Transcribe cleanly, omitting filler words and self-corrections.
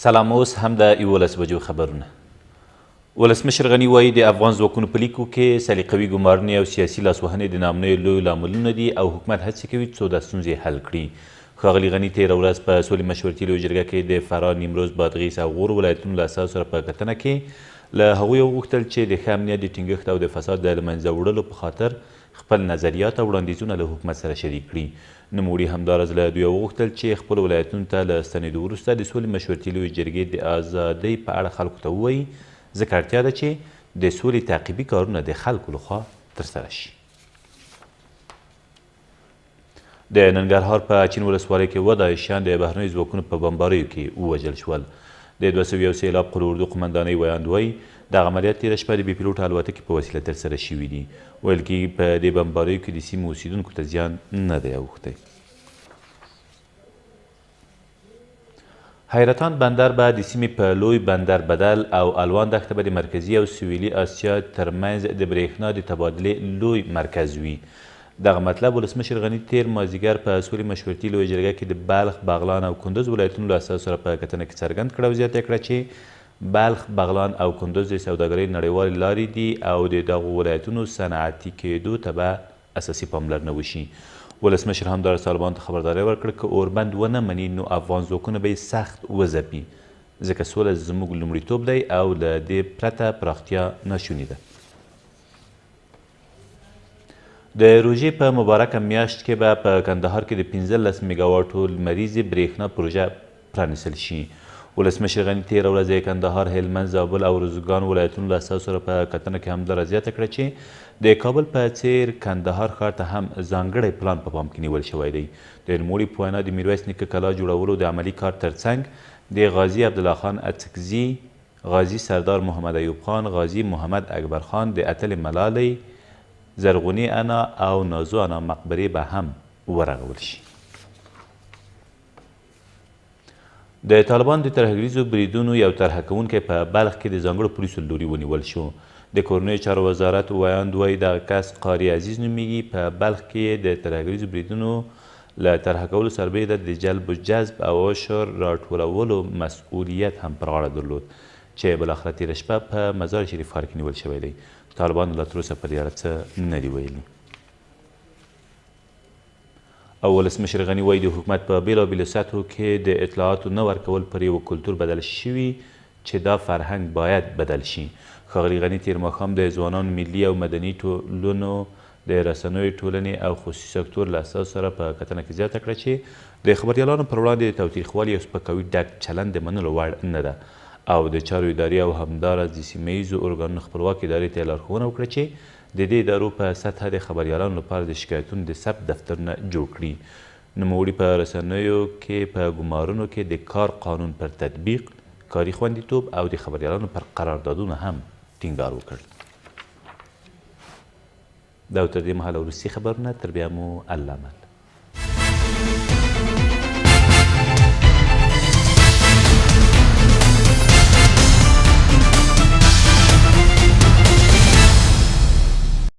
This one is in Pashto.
سلام اوس هم د 11 بجو خبرونه. ولسمشر غني وايي، د افغان ځواکونو په لیکو کې سلیقوي ګمارنې او سیاسي لاسوهنې د ناامنیو لوی لاملونه دي او حکومت هڅې کوي څو دا ستونزې حل کړي. ښاغلي غني تېره ورځ په سولې مشورتي لویه جرګه کې د فراه، نیمروز، بادغیس او غور ولایتونو له استازو سره په کتنه کې له هغوی وغوښتل چې د ښه امنیت د ټینګښت او د فساد د له منځه وړلو په خاطر خپل نظریات او وړاندیزونه له حکومت سره شریک کړي. نوموړي همداراز له دوی وغوښتل چې خپلو ولایتونو ته له ستنېدو وروسته د سولې مشورتي لویې جرګې د ازادۍ په اړه خلکو ته ووایي، ځکه اړتیا ده چې د سولې تعقیبي کارونه د خلکو له خوا ترسره شي. د ننګرهار په اچین ولسوالۍ کې اووه داعشیان د بهرنیو ځواکونو په بمباریو کې ووژل شول. د 201 سیلاب قول اردو قومندانۍ ویاند وایي، دغه عملیات تېره شپه د بې پیلوټه الوتکې په وسیله ترسره شوي دي. ویل کېږي په دې بمباریو کې د سیمې اوسېدونکو ته زیان نه دی اوښتی. حیرتان بندر به د سیمې په لوی بندر بدل او الوان دښته به د مرکزي او سویلي اسیا ترمنځ د برېښنا د تبادلې لوی مرکز وي. دغه مطلب ولسمشر غني تېر مازیګر په سولې مشورتي لویه جرګه کې د بلخ، بغلان او کندز ولایتونو له استازو سره په کتنه کې څرګند کړ او زیاته یې کړه چې بلخ، بغلان او کندز د سوداګرۍ نړیوالې لارې دي او د دغو ولایتونو صنعتي کېدو ته به اساسي پاملرنه وشي. ولسمشر همداراز طالبانو ته خبرداری ورکړ، که اوربند ونه مني نو افغان ځواکونه به یې سخت وځپي، ځکه سوله زموږ لومړیتوب دی او له دې پرته پراختیا ناشونې ده. د روژې په مبارکه میاشت کې به په کندهار کې د 15 میګاواټو لمریزې برېښنا پروژه پرانیستل شي. ولسمشر غني تېره ورځ د کندهار، هلمند، زابل او ارزګان ولایتونو له استازو سره په کتنه کې همداراز زیاته کړه چې د کابل په څېر کندهار ښار ته هم ځانګړی پلان په پام کې نیول شوی دی. د نوموړي په وینا د میرویس نیکه کلا جوړولو د عملي کار ترڅنګ د غازي عبدالله خان اڅکزي، غازي سردار محمد ایوب خان، غازي محمد اکبر خان، د اتلې ملالۍ، زرغونې انا او نازو انا مقبرې به هم ورغول شي. د طالبانو د ترهګریزو بریدونو یو طرحه کوونکی په بلخ کې د ځانګړو پولیسو له لوري ونیول شو. د کورنیو چارو وزارت ویاند وایي، دغه کس قاري عزیز نومېږي، په بلخ کې یې د ترهګریزو بریدونو له طرحه کولو سربېره د جلب و جذب او عشر راټولولو مسؤلیت هم پر غاړه درلود چې بالاخره تېره شپه په مزار شریف ښار کې نیول شوی دی. طالبانو لا تر اوسه په دې اړه څه نه دي ویلي. او ولسمشر غني وایي، د حکومت په بېلابېلو سطحو کې د اطلاعاتو نه ورکول پر یوه کلتور بدل شوي چې دا فرهنګ باید بدل شي. ښاغلي غني تېر ماښام د ځوانانو ملي او مدني ټولنو، د رسنیو ټولنې او خصوصي سکتور له استازو سره په کتنه کې زیاته کړه چې د خبریالانو پر وړاندې د تاوتریخوالي او سپکاوي ډک چلند د منلو وړ نه ده او د چارو ادارې او همداراز د سیمه ییزو ارګانونو خپلواکې ادارې ته یې لارښوونه وکړه چې د دې ادارو په سطحه د خبریالانو لپاره د شکایتونو د ثبت دفترونه جوړ کړي. نوموړي په رسنیو کې په ګمارنو کې د کار قانون پر تطبیق، کاري خوندیتوب او د خبریالانو پر قراردادونو هم ټینګار وکړ. دا و تر دې مهاله وروستي خبرونه، تر بیا مو الله مل.